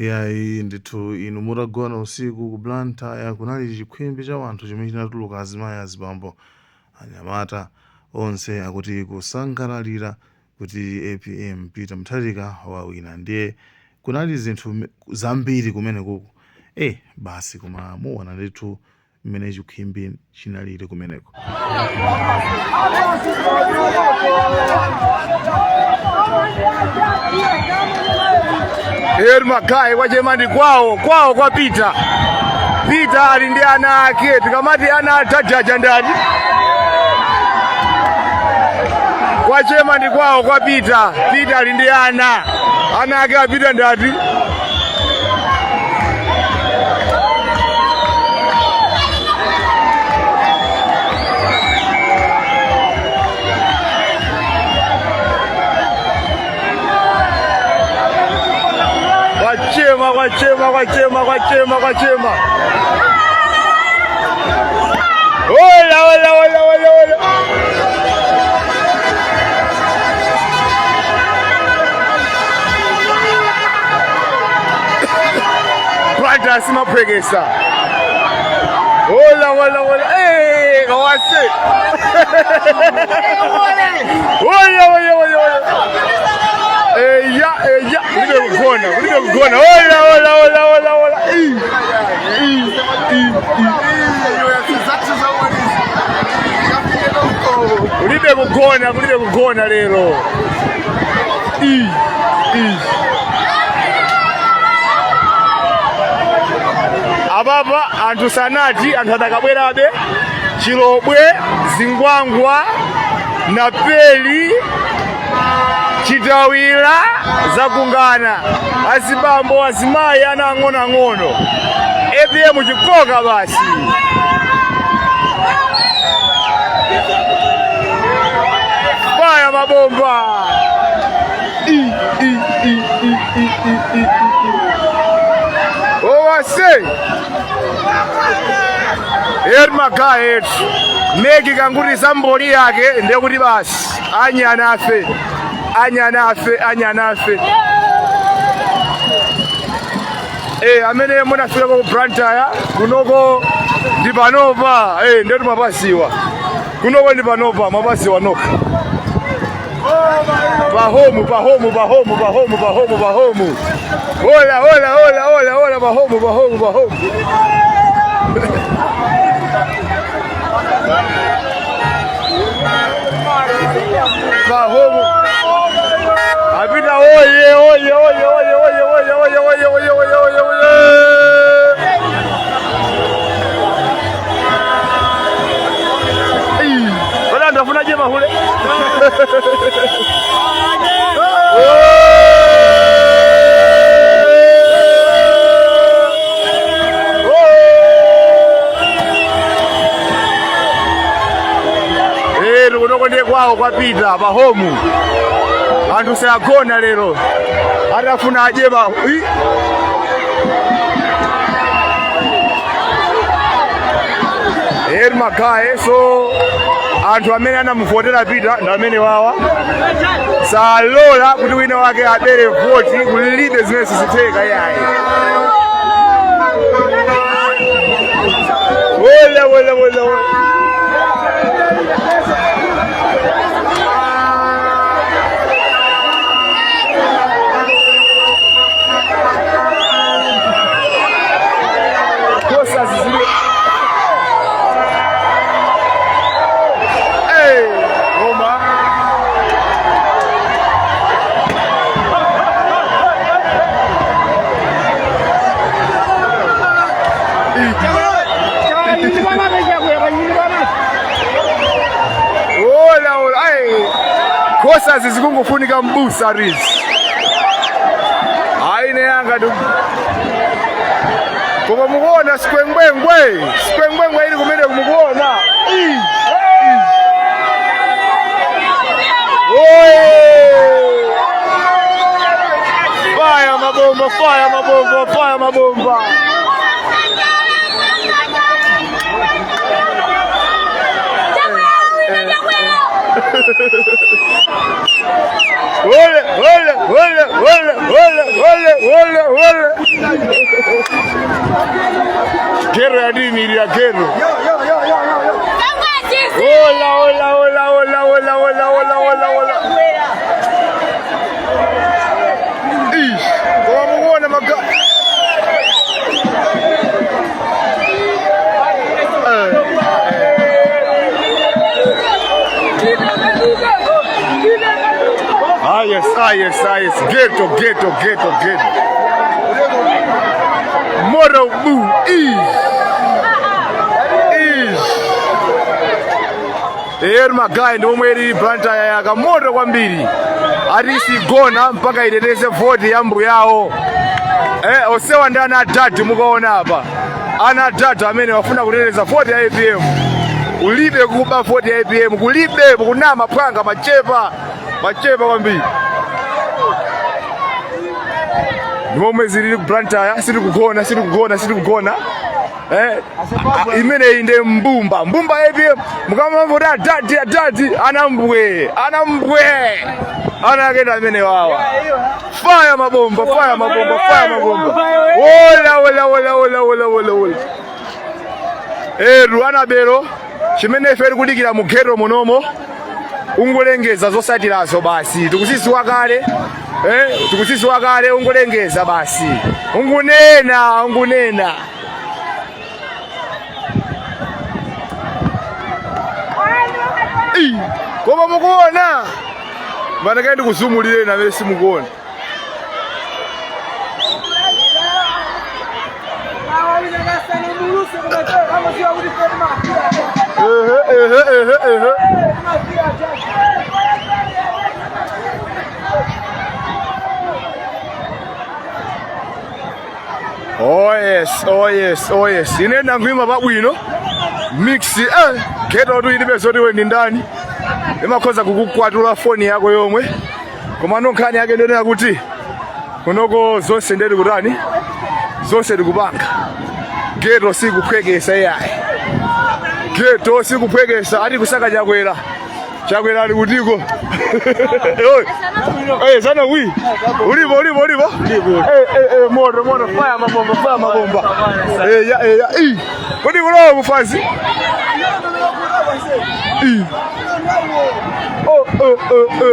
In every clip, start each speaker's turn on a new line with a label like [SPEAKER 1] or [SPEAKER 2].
[SPEAKER 1] Iyayi ndithu inu mutagona usiku ku Blantyre kunali chikhwimbi cha wanthu chimene chinatuluka azimayi azibambo anyamata onse akuti kusangalalira kuti APM Peter Mutharika wawina ndiye kunali zinthu zambiri kumene kuku basi koma muona ndithu mmene chikhwimbi chinalili kumeneko.
[SPEAKER 2] Eri magayi kwachema ndi kwawo kwawo kwa Peter. Peter ali ndi ana ake tikamati ana atajaja ndani kwachema ndi kwawo kwa Peter. Peter ali ndi ana ana ake a Peter ndati kwachema kwachema kwachema kwachema kwachema hola hola hola hola hola Blantyre simaphwekesa hola hola hola eh kawase hola hola hola hola eya eya kulibe kugona kulibe kugona hola hola hola hola hola i i i kulibe kugona kulibe kugona lero i i apapa anthu sanati anthu adakabwerabe chilobwe zingwangwa napeli chitawira zakungana azibambo azimayi ana ang'onoang'ono APM chikoka basi fire mabomba I, I, I, I, I, I, I, I. Owase eri magayi etu meki kanguti samboli yake ndekuti basi anyanafe anyanafe anyanafe amene munafikako ku Blantyre kunoko ndi panopa ndetu mwapasiwa kunoko ndi panopa mwapasiwa nokha pahomu pahomu pahomu pahomu pahomu pahomu hola hola hola hola hola pahomu pahomu pahomu pahomu apita oye oye oye oye oye oye oye oye oye oye oye oye Wala anthu afuna je mahule Eh, kunoko ndiye kwawo kwa Peter pahomu anthu sayagona lero atafuna adye pa Ih! eri magaye so anthu amene anamuvotera Peter ndi amene wawa salola kuti wina wake abere voti kulibe zimene sizitheka yayi wole wole wole wole Kosa zizili Hey, Roma. Hola, hola. Hey. Kosa zizikungofunika mbusa rizi. Aine yanga tu. Koma mukuona sikwengwengwe. Sikwengwengwe ili kumene kumukuona. Ii. Ii. Oye! Fire mabomba, fire mabomba, fire mabomba. Ole, ole, ole, ole, ole, ole, ole, ole. Ghetto yatiimirira ghetto. Hola, hola, hola, hola, hola, hola, hola, hola, hola. Ish, koma mukuona maga. Ah yes, ah yes, ah yes. Ghetto, ghetto, ghetto, ghetto. Moto boo. Ish. Ish. Eri magayi ndi omwe ili Blantyre yayaka moto kwambiri, ati sigona mpaka iteteze voti ya mbuyawo. Osewa ndi ana adadi, mukaona apa ana adadi amene wafuna kuteteza voti ya APM. Kulibe kuba voti ya APM, kulibe kunama phwanga, machepa machepa kwambiri. Ndimomwe zilili ku Blantyre, sitikugona, sitikugona, sitikugona. Imeneyi ndi mbumba, mbumba APM. Mukamamva adadi, adadi, anambwe, anambwe, ana akenda amene wawa. Fire mabomba, fire mabomba, fire mabomba. Ola, ola, ola, ola, ola, ola, ola. Eru anabero chimene ife tikudikira mu ghetto munomo, ungolengeza zosatirazo basi. Tikuziziwa kale, tikuziziwa kale, ungolengeza basi, ungunena, ungunena. Ii, koma mukuona manakae ndikuzumulire namene simukuona. Ehe, ehe, ehe, ehe. Oh yes, oh yes, oh yes. Ine ndangwima pabwino. Mix ghetto tu ilibe zoti we ndi ndani. Imakhoza kukukwatula foni yako yomwe. Koma nkhani yake ndonena kuti kunoko zonse ndeti kutani? Zonse tikupanga. Ghetto sikuphwekesa iyayi. Ghetto sikuphwekesa, ati kusaka Chakwera. Chakwera ali kutiko? Oi. Sana wi. Ulipo, ulipo, ulipo? Moto, moto, fire mabomba, fire mabomba. Ya, ya. Kodi kulowa kufazi? Oh, oh, oh, oh, oh, oh,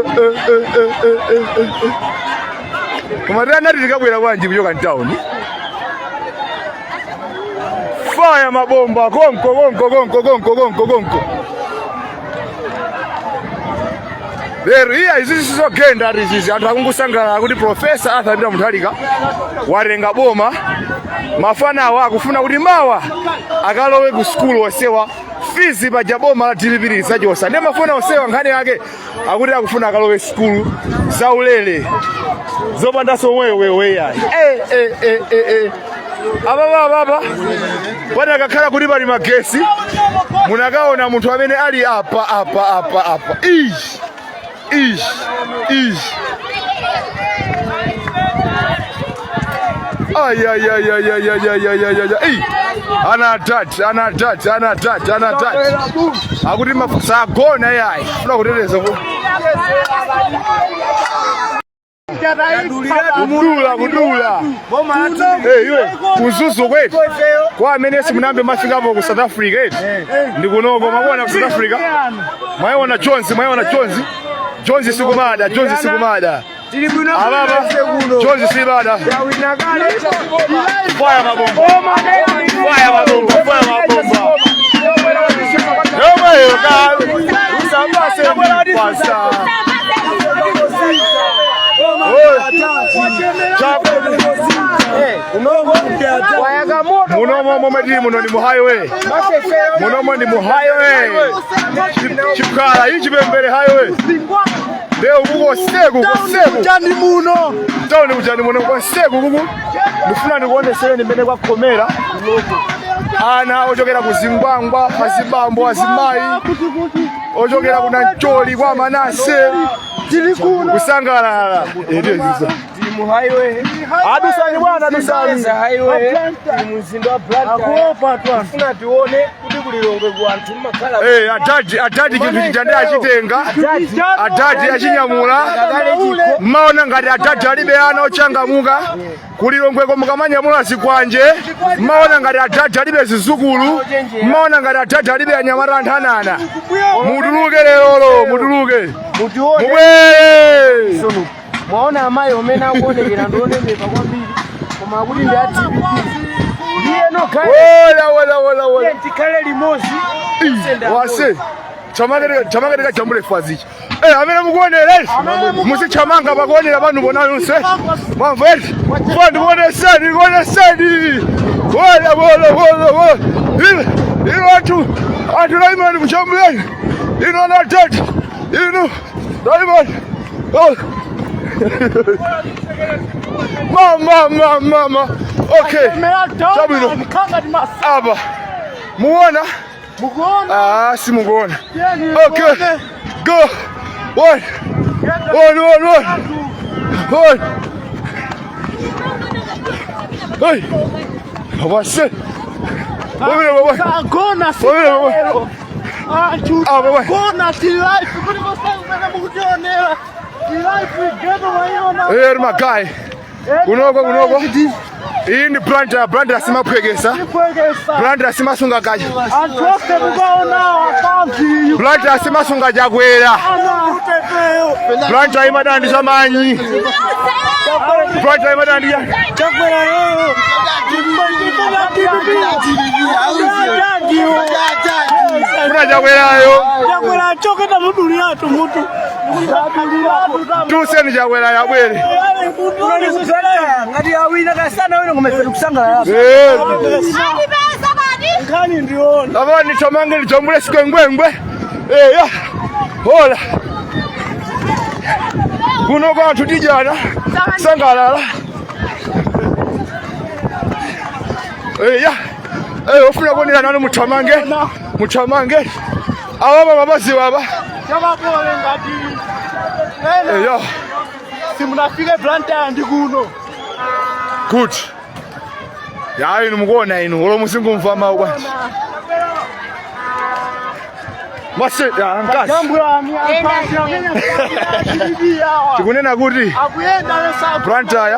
[SPEAKER 2] oh, oh, oh, oh. Koma tiyana tikabwera bwanji kuchoka mtown? Fire mabomba, konko, konko, konko, konko, konko, konko. Lero iya izi zizogenda izizi, anthu akungosangalala kuti Professor Arthur Peter Mutharika watenga boma. Mafana awo akufuna kuti mawa akalowe ku sukulu osewa fees, paja boma la DPP lizachosa. Ndiye mafana osewa nkhani yake akuti akufuna akalowe sukulu zaulere zopandanso wewewe yayi. Apa apa apa pano akakhala kuti pali magesi, munakaona munthu amene ali apa apa apa apa. Ish, ish, ish. Ay, ay, ay, ay, ay, ay, ay, ay, ay, ay, ay. Ana dad, ana dad, ana dad, ana dad. Akuti sagona yayi. Funa kuteteza ku. Kudula, kudula. Iwe, kuzuzu kwetu. Kwa amene simunambe mafikapo ku South Africa eti. Ndi kunoko makuona ku South Africa. Mwaona Jones, mwaona Jones. Jones sikumada, Jones sikumada. Ababa, Jones sibada. Fire mabomba. Fire mabomba, fire mabomba. Yoma yoka. Usambase pasa. Oi. Chapo. Munomo momwe tili muno ndi mu highway. Munomo ndi mu highway. Chikhala ichi Chipembere highway. Leo kuko seku koseku.
[SPEAKER 3] Chani muno.
[SPEAKER 2] Tauni kuchani muno kwa seku kuku. Ndifuna ndikuonesereni mmene kwakhomera. Ana ochokera ku Zingwangwa, azibambo, azimayi, ochokera ku Nancholi kwa Manase
[SPEAKER 3] Tili kuno.
[SPEAKER 2] Kusangalala. Ndiyo izizo.
[SPEAKER 3] Tili mu highway.
[SPEAKER 2] Adusani bwana, adusani.
[SPEAKER 3] Za highway. Tili mu mzinda wa Blantyre. Tifuna tione kuti kulilongwe ku anthu mmakhala.
[SPEAKER 2] Eh, adadi, adadi chinthu chija ndi achitenga. Adadi achinyamula. Mmaona ngati adadi alibe ana ochangamuka. Kulilongweko mukamanyamula zikwanje. Mmaona ngati adadi alibe zizukulu. Mmaona ngati adadi alibe anyamata anthanana. Mutuluke lerolo, mutuluke.
[SPEAKER 3] Mutione.
[SPEAKER 2] Mubwere.
[SPEAKER 3] Sono mwaona amayi omene akuonekera ndionenepa kwambiri koma akuti ndi a DPP. Ndiye nokha.
[SPEAKER 2] Wola, wola, wola, wola.
[SPEAKER 3] Tikhale limodzi.
[SPEAKER 2] Wase chamange jambule fazichi. Eh, amene mukuonera musichamanga pakuonera panu ponayonse mwamva eti fo ndikuoneseni, ndikuoneseni. Wola, wola, wola, wola. Inu, inu anthu, anthu laimani kuchambuleni. Inu anatete, inu laimani. Oh. Mama, mama, mama. Okay, chabwino. Apa muona? Ah, simukuona. Okay, go. One, one, one, one, one. Hey, wase. Wabire, wabire.
[SPEAKER 4] Agona.
[SPEAKER 2] Wabire, wabire.
[SPEAKER 4] Anthu
[SPEAKER 2] Ah, wabire.
[SPEAKER 4] gona tilife kuti kosakumene mukutionera tilife geto waiona.
[SPEAKER 2] Eh, magayi. Kunoko, kunoko. Iyi ndi Blantyre, Blantyre simaphwekesa.
[SPEAKER 4] Ipwekesa.
[SPEAKER 2] Blantyre simasunga kacha.
[SPEAKER 4] Anthu ose mukaonawo akanzi.
[SPEAKER 2] Blantyre simasunga chakwera. Blantyre imadandi chamanyi. Blantyre imadandi ya.
[SPEAKER 4] Chakwera lero.
[SPEAKER 2] Kuna chakwerayo.
[SPEAKER 4] Chakwera choketa muduliratu mutu.
[SPEAKER 2] Tuseni chakwerayo abwere.
[SPEAKER 3] Ngati awina kasana wina ngomefera kusangalala.
[SPEAKER 2] Eh.
[SPEAKER 4] Nkhani ndiona.
[SPEAKER 2] Aba nichamange nijambule sikwengwengwe. Eh, ya. Hola. Kuno kwa anthu tijana. Sangalala. Eh, ya. Eh, ofuna kuonera nanu muthamange. Muthamange. Awaba mabazi waba.
[SPEAKER 4] Chakapole ngati
[SPEAKER 2] Eh, ya.
[SPEAKER 4] simunafike Blantyre ndi kuno.
[SPEAKER 2] Good. Ya, inu mukuona inu, olo musingumva mawu bwanji. Mase, ya, mkazi.
[SPEAKER 4] Jambulani anthu amene DPP awa.
[SPEAKER 2] Tikunena kuti
[SPEAKER 4] Akuyenda lesa.
[SPEAKER 2] Blantyre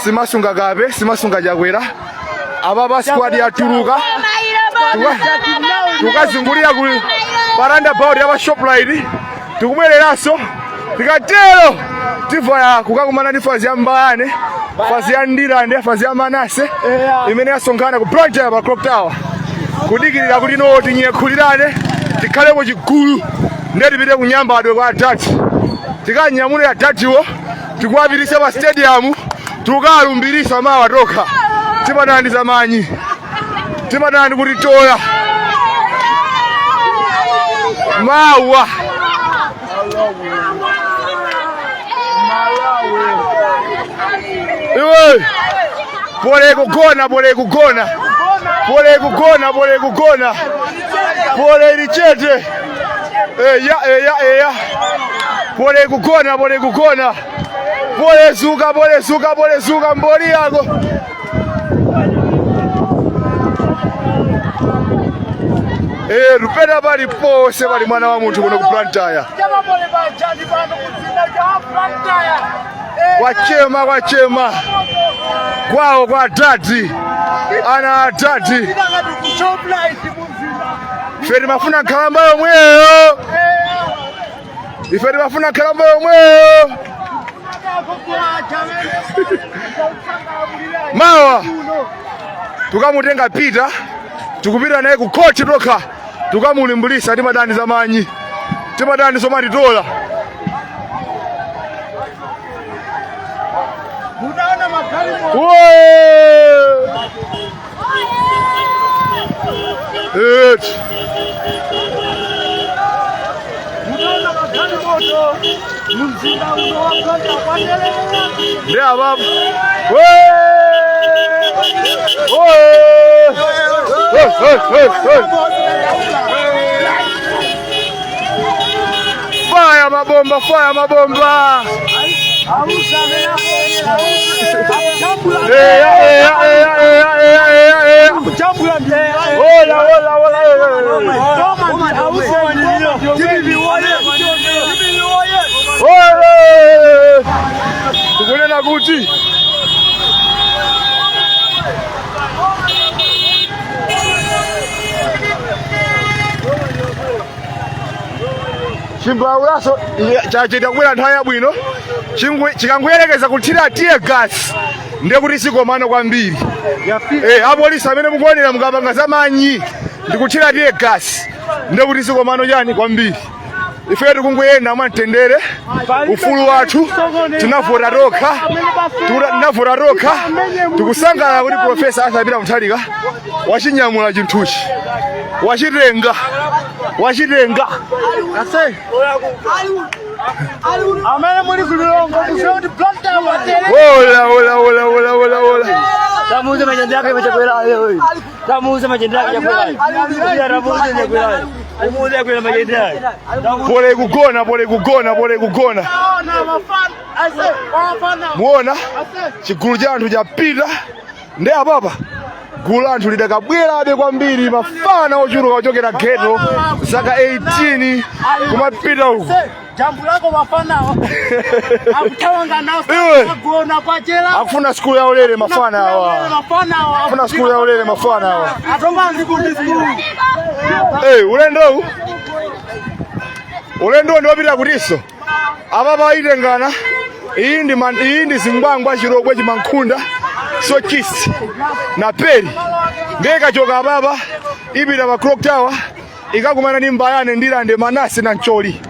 [SPEAKER 2] simasunga kape, simasunga chakwera. Apa squad yatuluka. Tukazungulira ku paranda board ya Shoprite, tikubwereranso. Tikatero tivaya kukakumana ndi fazi ya Mbayane, fazi ya Ndirande, fazi ya Manase imene yasonkhana ku Blantyre pa Clock Tower kudikirira kuti no tinyekhulirane, tikhalepo chigulu, ndiye tipite kunyambadwe kwa adati, tikanyamule adatiwo, tikuwapitise pa stadium, tukalumbirisa mawa tokha. Timadani zamanyi, timadani kuti toya mawa. Iwe pole kugona, pole kugona, pole kugona, pole kugona, pole ili chete. Eya, eya, eya, pole kugona, pole kugona, pole zuka, pole zuka, pole zuka mboli yako. Eh, rupena pali pose pali mwana wa munthu kuno ku Blantyre.
[SPEAKER 4] Chakapole pajani pano kudzina cha Blantyre.
[SPEAKER 2] Kwachema, kwachema kwawo kwa dadi, ana adadi.
[SPEAKER 4] Ngati ku Shoprite mumzinda.
[SPEAKER 2] Ife timafuna nkhalamba yomweyo, ife timafuna nkhalamba yomweyo. Mawa tukamutenga Peter, tikupita naye ku court tokha, tukamulimbulisa. Timadani zamanyi, timadani somatitola.
[SPEAKER 4] Munaona magalimoto.
[SPEAKER 2] Woe! Eti.
[SPEAKER 4] Munaona magalimoto mumzinda uno wa Blantyre kwaterera.
[SPEAKER 2] Ndi apapo. Woe! Woe! Hey, hey, hey, hey. Fire mabomba, fire mabomba.
[SPEAKER 4] Ausa amene
[SPEAKER 2] Eya, eya, eya, eya, eya, eya, eya. Ola, ola, ola, ola. Ola. Tikunena kuti chimbaulaso chachita kubwera nthawi yabwino. Chikangoyerekeza kuthira tear gas, ndiye kuti sikomano kwambiri. Apolisi amene mukuonera, mukapanga zamanyi ndikuthira tear gas, ndiye kuti sikomano chani kwambiri. Ife tikungoyenda mwamtendere, ufulu wathu, tinavota tokha, tinavota tokha. Tikusangalala kuti Profesa Arthur Peter Mutharika wachinyamula chinthuchi, wachitenga, wachitenga.
[SPEAKER 4] Amene muli kulilongo kuziwa kuti Blantyre watere.
[SPEAKER 2] Ola, ola, ola, ola, ola, ola.
[SPEAKER 3] Tamuuze majenda yake machakwerayo. Tamuuze majenda yake chakwerayo. Tamuuze chakwerayo. Umuuze akwera majenda yake.
[SPEAKER 2] Pole kugona, pole kugona, pole kugona.
[SPEAKER 4] Ona mafana ase mafana.
[SPEAKER 2] Muona chigulu cha anthu chapita ndi apapa, gulu la anthu lidakabwerabe kwambiri, mafana ochuluka kuchokera ghetto, zaka 18 kumapita uku.
[SPEAKER 4] Jambo lako mafanawo akutawanga nawo.
[SPEAKER 2] Iwe.
[SPEAKER 4] Agona kwachera.
[SPEAKER 2] Akufuna skulu ya ulere mafana awa.
[SPEAKER 4] Mafanawo.
[SPEAKER 2] Akufuna skulu ya ulere mafana awa.
[SPEAKER 4] Atonga ndikuti skulu.
[SPEAKER 2] Hey, ulendo ulendo ndiwapita kutiso apapa ayitengana. Iyi ndi Zingwangwa, Chirobwe, Chimankhunda, Sochisi na Peri. Ndiye ikachoka apapa ipita pa Clock Tower, ikakumana ndi Mbayane, Ndilande, Manase na Mcholi.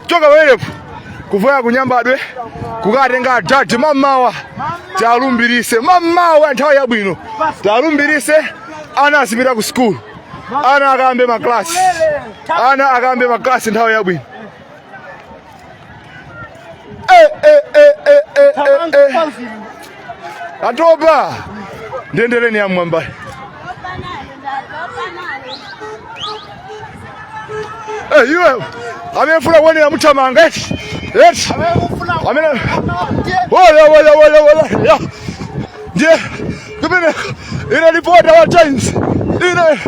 [SPEAKER 2] Choka pamenepo kuvoya kunyambadwe kukatenga adadi mamawa, talumbirise mamawa nthawi yabwino, talumbirise ana azipita ku skulu, ana akambe maklasi, ana akambe maklasi nthawi yabwino. Eh, eh, eh, eh, eh, eh, eh. Atopa ndiendeleni yamwamba. Eh, iwe amefuna kuonera muthamanga eti eti amene wala wala wala wala ya ndiye kumene ine reporter wa Times, ine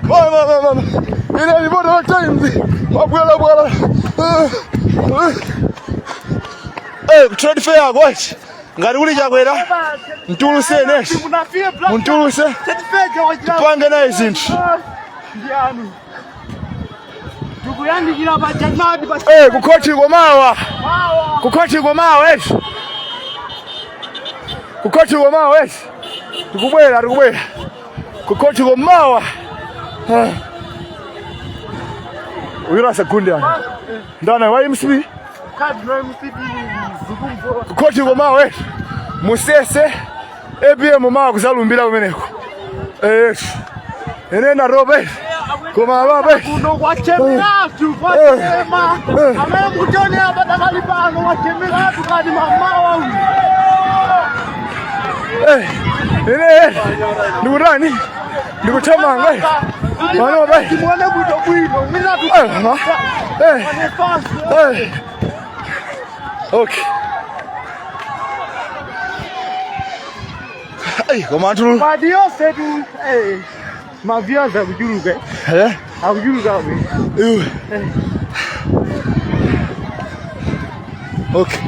[SPEAKER 2] mama mama, ine reporter wa Times mabwela bwela. Trade fair kwati ngati kuli Chakwera, mtuluseni eti, muntuluse tipange naye zinthu.
[SPEAKER 4] Tikuyandikira pa Janadi pa.
[SPEAKER 2] Kukhoti komawa, kukhoti komawa eti, kukhoti komawa eti, tikubwera, tikubwera kukhoti komawa. Uyu asagunde ano ndana wa MCP. Kukhoti komawa eti, musese APM mawa kuzalumbira kumeneko. Ene natopa eti, koma apapa eti.
[SPEAKER 4] Kuno kwachemeratu, kwachema. Amene mukutionera padakali pano, kwachemeratu kadi mamawa uyu.
[SPEAKER 2] Ine ndikutani, ndikuthamanga panopa.
[SPEAKER 4] Timuone bwino bwino mwinatu.
[SPEAKER 2] Okay. Ai, koma anthu
[SPEAKER 4] Padi yonse tu maviewers akuchuluka.
[SPEAKER 2] Eh?
[SPEAKER 4] Akuchuluka we.
[SPEAKER 2] Iwe. Okay.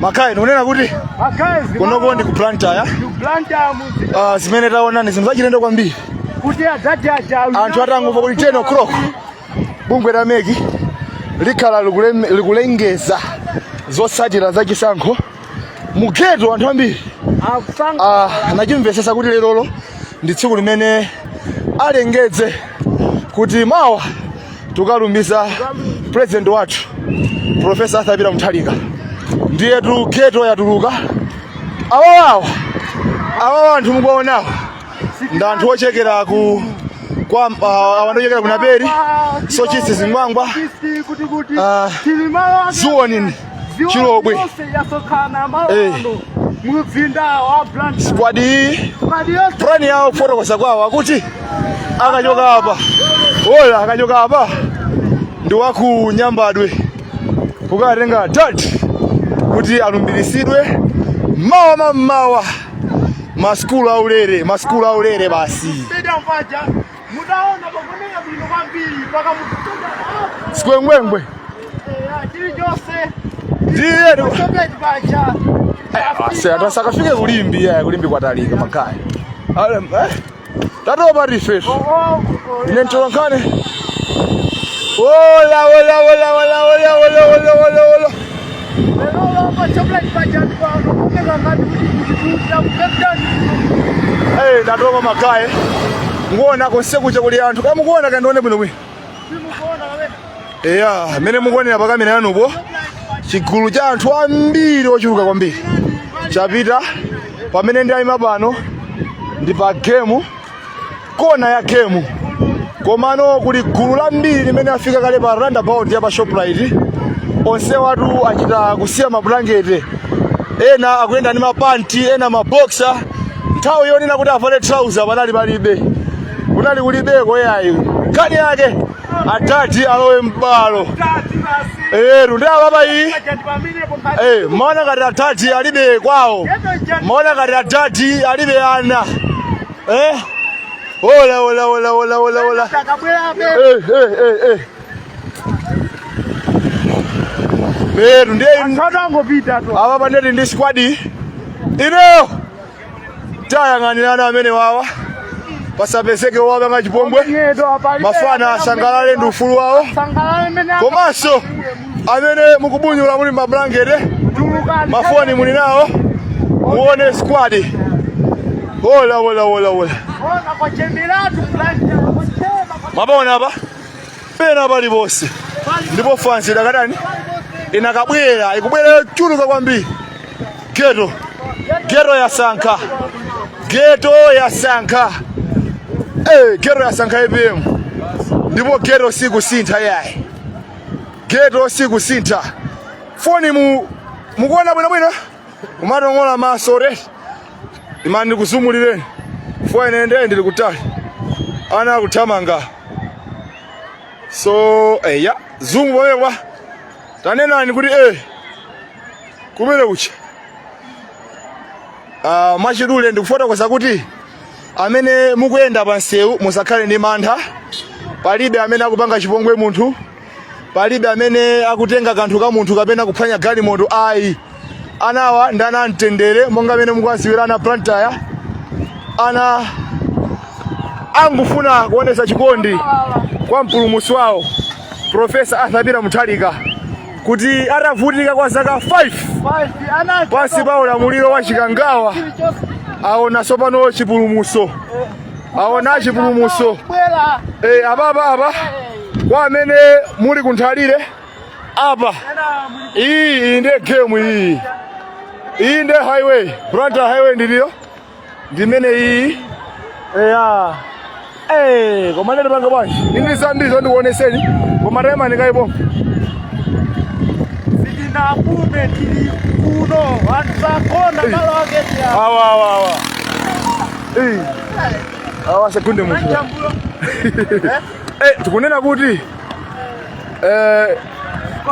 [SPEAKER 2] Makai, ndikunena kuti
[SPEAKER 4] Akazi.
[SPEAKER 2] kunoko ndi ku Blantyre.
[SPEAKER 4] Ku Blantyre muzi.
[SPEAKER 2] Ah, zimene taona ni zinthu zachilendo kwambiri.
[SPEAKER 4] Kuti adadi aja.
[SPEAKER 2] Anthu atangomva kuti 10 o'clock bungwe la MEC likhala likulengeza zotsatira za chisankho mu ghetto, anthu ambiri
[SPEAKER 4] Akusanga.
[SPEAKER 2] Ah, anachimvesesa kuti lerolo ndi tsiku limene alengeze kuti mawa tukalumbiza president wathu Professor Arthur Peter Mutharika. Ndiyetu ghetto yatuluka. Awawawa awawa, anthu mukuwaonawo ndi anthu ochekera ku kwa awa ndi ochekera ku Naperi, Sochisi, Zingwangwa,
[SPEAKER 4] Kuti kuti.
[SPEAKER 2] Ah, Ziwoni, Chilobwe.
[SPEAKER 4] Yasonkhana malo ano mumzinda wa Blantyre.
[SPEAKER 2] Squad iyi
[SPEAKER 4] Squad yonse.
[SPEAKER 2] Plan yawo, kufotokoza kwawo, akuti akachoka apa, ola akachoka apa ndi waku Nyambadwe kukatenga dad kuti Kuti alumbiritsidwe mawa mammawa. Masukulu aulere, masukulu aulere basi.
[SPEAKER 4] Paja mudaona pakuoneka bwino kwambiri pakamututa.
[SPEAKER 2] Sikwengwengwe.
[SPEAKER 4] Chilichonse.
[SPEAKER 2] Ndiye.
[SPEAKER 4] Shoprite paja.
[SPEAKER 2] Ase atasakafike kulimbi ya kulimbi kwatalika makaya. Tatopa rifeso. Ine mtolonkane. Ola ola ola ola ola ola ola ola ola.
[SPEAKER 4] Lero pa Shoprite paja ndikuoneka ngati kuti kuchituta ku Cape Town.
[SPEAKER 2] Eh, tatopa makaya. Nguona konse kuja kuli anthu. Kama mukuona kandione bwino bwino.
[SPEAKER 4] Simukuona kapena?
[SPEAKER 2] Eya, mene mukuonera pa kamera yanupo. Chigulu cha anthu ambiri ochuluka kwambiri. Chapita pamene ndayima pano ndi pa game, kona ya game. Komano kuli gulu lambiri limene afika kale pa roundabout ya pa Shoprite. Onse watu achita kusiya mablanketi, ena akuyenda ndi mapanti, ena maboxer. Nthawi yonena kuti avale trouser panali palibe, kunali kulibeko yayi. Nkhani yake adadi alowe m'balo eru ndi apapa iyi. Maona ngati adadi alibe kwawo, maona ngati adadi alibe ana. Ola ola ola ola ola ola. Eh. Meru ndiye.
[SPEAKER 4] Anthu atangopita to.
[SPEAKER 2] Apa pandeti ndi squad ineyo tayang'anirana amene wawa pasapezeke wapanga chipongwe. Mafana asangalale ndi ufulu wawo.
[SPEAKER 4] Sangalale mene.
[SPEAKER 2] Komanso amene mukubunyula muli mablankete, mafoni muli nawo, muone squad. Ola ola ola ola.
[SPEAKER 4] Ona kwachemeratu Blantyre kwachema.
[SPEAKER 2] Mabaona apa pena paliponse ndipo fans idakadani inakabwera, ikubwera yochuluka kwambiri. Ghetto, ghetto yasankha, ghetto yasankha. Ghetto yasankha APM ndipo ghetto sikusintha yayi, ghetto sikusintha. Foni mu mukuona bwinobwino, kumatong'ola maso re imani ndikuzumulireni. Foni ine ndili kutali, ana akuthamanga. So eya, zungu pamekwa tanenani kuti kumene kucha. Mwachidule ndikufotokoza kuti amene mukuyenda pa msewu musakhale ndi mantha. Palibe amene akupanga chipongwe munthu, palibe amene akutenga kanthu ka munthu kapena kuphwanya galimoto ayi. Anawa ndi ana amtendere monga amene mukuwaziwira ana Blantyre. Ana angufuna kuonesa chikondi kwa mpulumutsi wawo Professor Arthur Peter Mutharika kuti atavutika kwa zaka 5 pansi pa ulamuliro wa Chikangawa aona tsopano chipulumutso, aona chipulumutso. Apapa apa kwa amene muli kunthalire apa, iyi ndiye game iyi, iyi ndiye highway, Blantyre highway ndiliyo ndimene iyi eya. Koma ndeti panga bwanji indi zambiri zondikuoneseni, koma tayima ndikayipo.
[SPEAKER 4] Sitinapume, tili kuno, anthu sakona malo ake ti.
[SPEAKER 2] Awa awa awa. Awa sekunde munthu. Tikunena kuti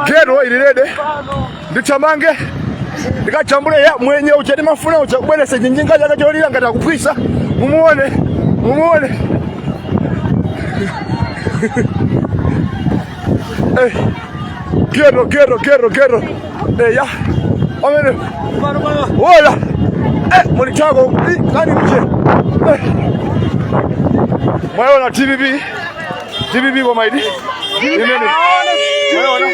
[SPEAKER 2] ghetto ili ready. Ndithamange ndikajambule ya mwenye uja timafuna uja kubweresa chinjinga chake cholira ngati akuphwisa. Mumuone, mumuone. Ghetto, ghetto, ghetto, ghetto. Ya amene ola mulitako kani mche. Mwaona DPP, DPP kwa maidi imene mwaona.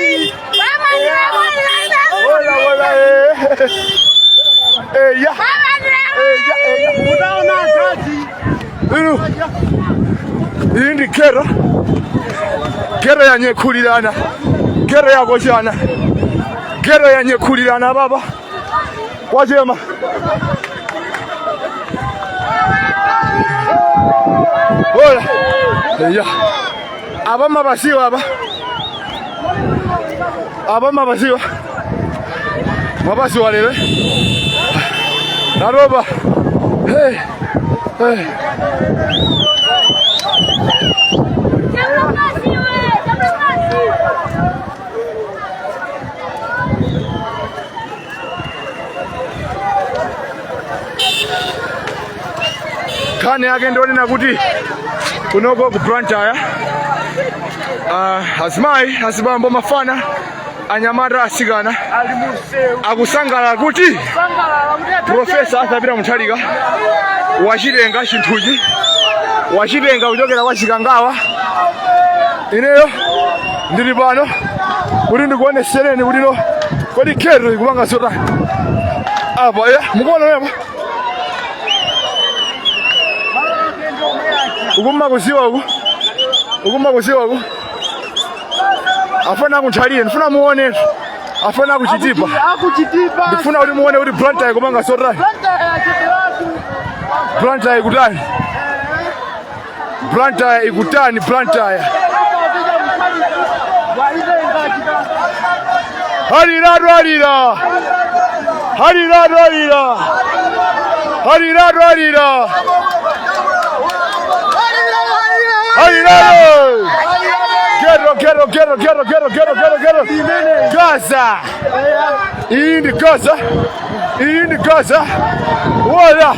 [SPEAKER 2] Ola ola. Ya ya ya.
[SPEAKER 4] Unaona kazi.
[SPEAKER 2] Inu iyi ndi ghetto, ghetto yanyekhulirana, ghetto yakochana, ghetto yanyekhulirana baba kwachema. Ola ya apa mapasiwa apa, apa mapasiwa, mapasiwa lero naroba. Hey, hey. Nkhani yake ndionena kuti kunoko ku Blantyre, azimayi, azibambo, mafana, anyamata, asikana akusangalala kuti Professor Arthur Peter Mutharika wachitenga chinthuchi, wachitenga kuchokera kwa Chikangawa. Ineyo ndili pano kuti ndikuonesereni kuti no, kodi ghetto ikupanga zotani apa? Ya, mukuona apa, ukummakuziwa uku, ukummakuziwa uku. Afana kunthalire, ndifuna muonetu afana kuchitipa.
[SPEAKER 4] Akuchitipa.
[SPEAKER 2] Ndifuna kuti muone kuti Blantyre ikupanga zotani. Blantyre ikutani? Blantyre ikutani? Blantyre halira, alira, halira, alira, halira, alira, halira. Ghetto, ghetto, ghetto, ghetto, ghetto, ghetto, ghetto, ghetto. Gaza, iyi ndi Gaza, iyi ndi Gaza. Wala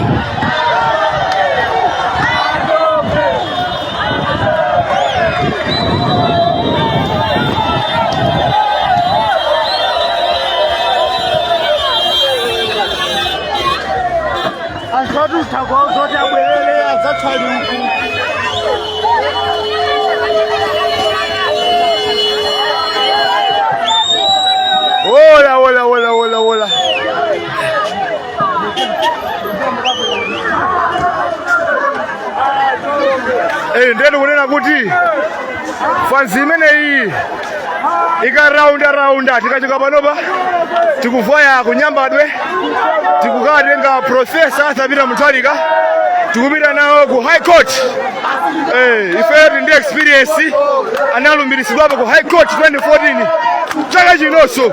[SPEAKER 4] Anthu atutha kwawo zoti abwerere adzathali uku.
[SPEAKER 2] Hola, hola, hola, hola, hola. Eh, ndeni kunena kuti fanzi imeneyi ikaraunda raunda, tikachoka panopa tikuvaya kunyambadwe, tikukatenga Professor Arthur Peter Mutharika, tikupita nawo ku High Court. Eh, ife tili ndi experience, analumbiritsidwapo ku High Court 2014, chaka chinonso.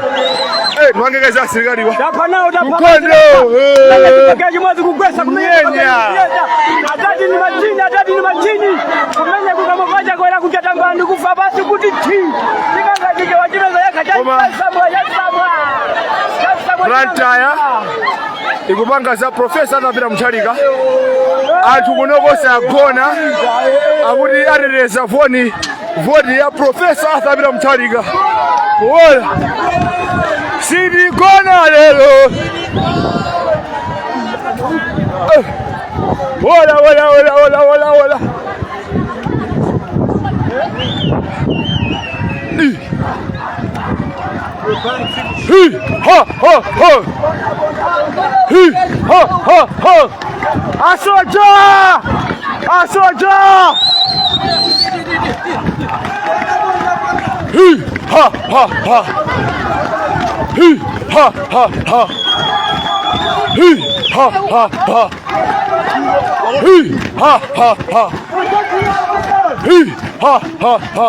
[SPEAKER 2] Eh, tiwangekeza asilikaliwa.
[SPEAKER 3] Tapha nawo.
[SPEAKER 2] Mkondo, eh.
[SPEAKER 3] Chimodzi kugwesa kumene.
[SPEAKER 2] Nyenya.
[SPEAKER 3] Atati ni machini, atati ni machini kumene kukamokacha kwera kuchatangani kufa pasi kuti thi chikangachike wachipeza yakha. Chasamwa, chasamwa, chasamwa.
[SPEAKER 2] Blantyre ikupanga za Professor Arthur Peter Mutharika. Anthu kunoko sagona, akuti ateteza voti ya Professor Arthur Peter Mutharika. Kuona sitigona lero. Eh. Hola, hola, hola, hola, hola, hola. Ih. Hi, ha, ha, ha. Hi, ha, ha, ha. Asoja! Asoja! Hi, ha, ha, ha. Hi, ha, ha, ha. Hi, ha, ha, ha. Hi, ha, ha, ha. Hi, ha, ha, ha.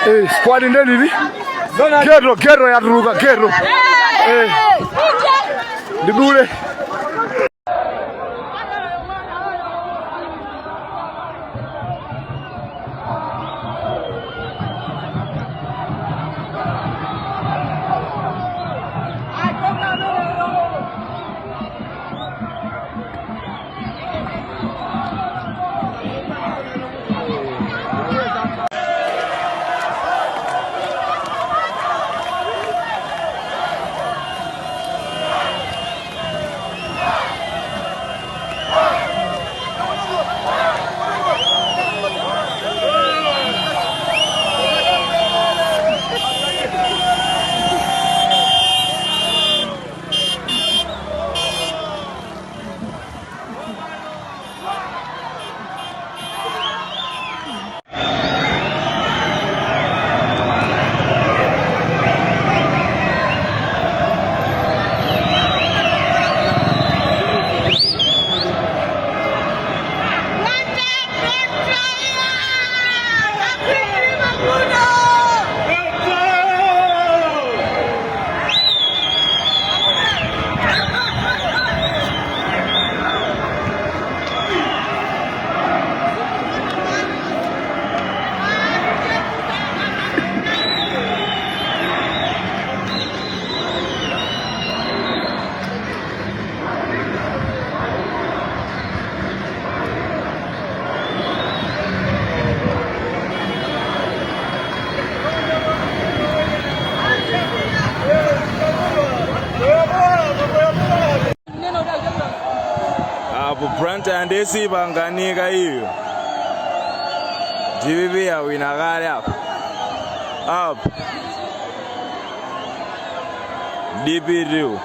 [SPEAKER 2] Eh, squad ndelili ghetto, ghetto yatuluka ghetto. Eh, ndidule.
[SPEAKER 5] Apo Blantyre ndesipanganika iyo. DPP yawina kale apo. Apo. DPP.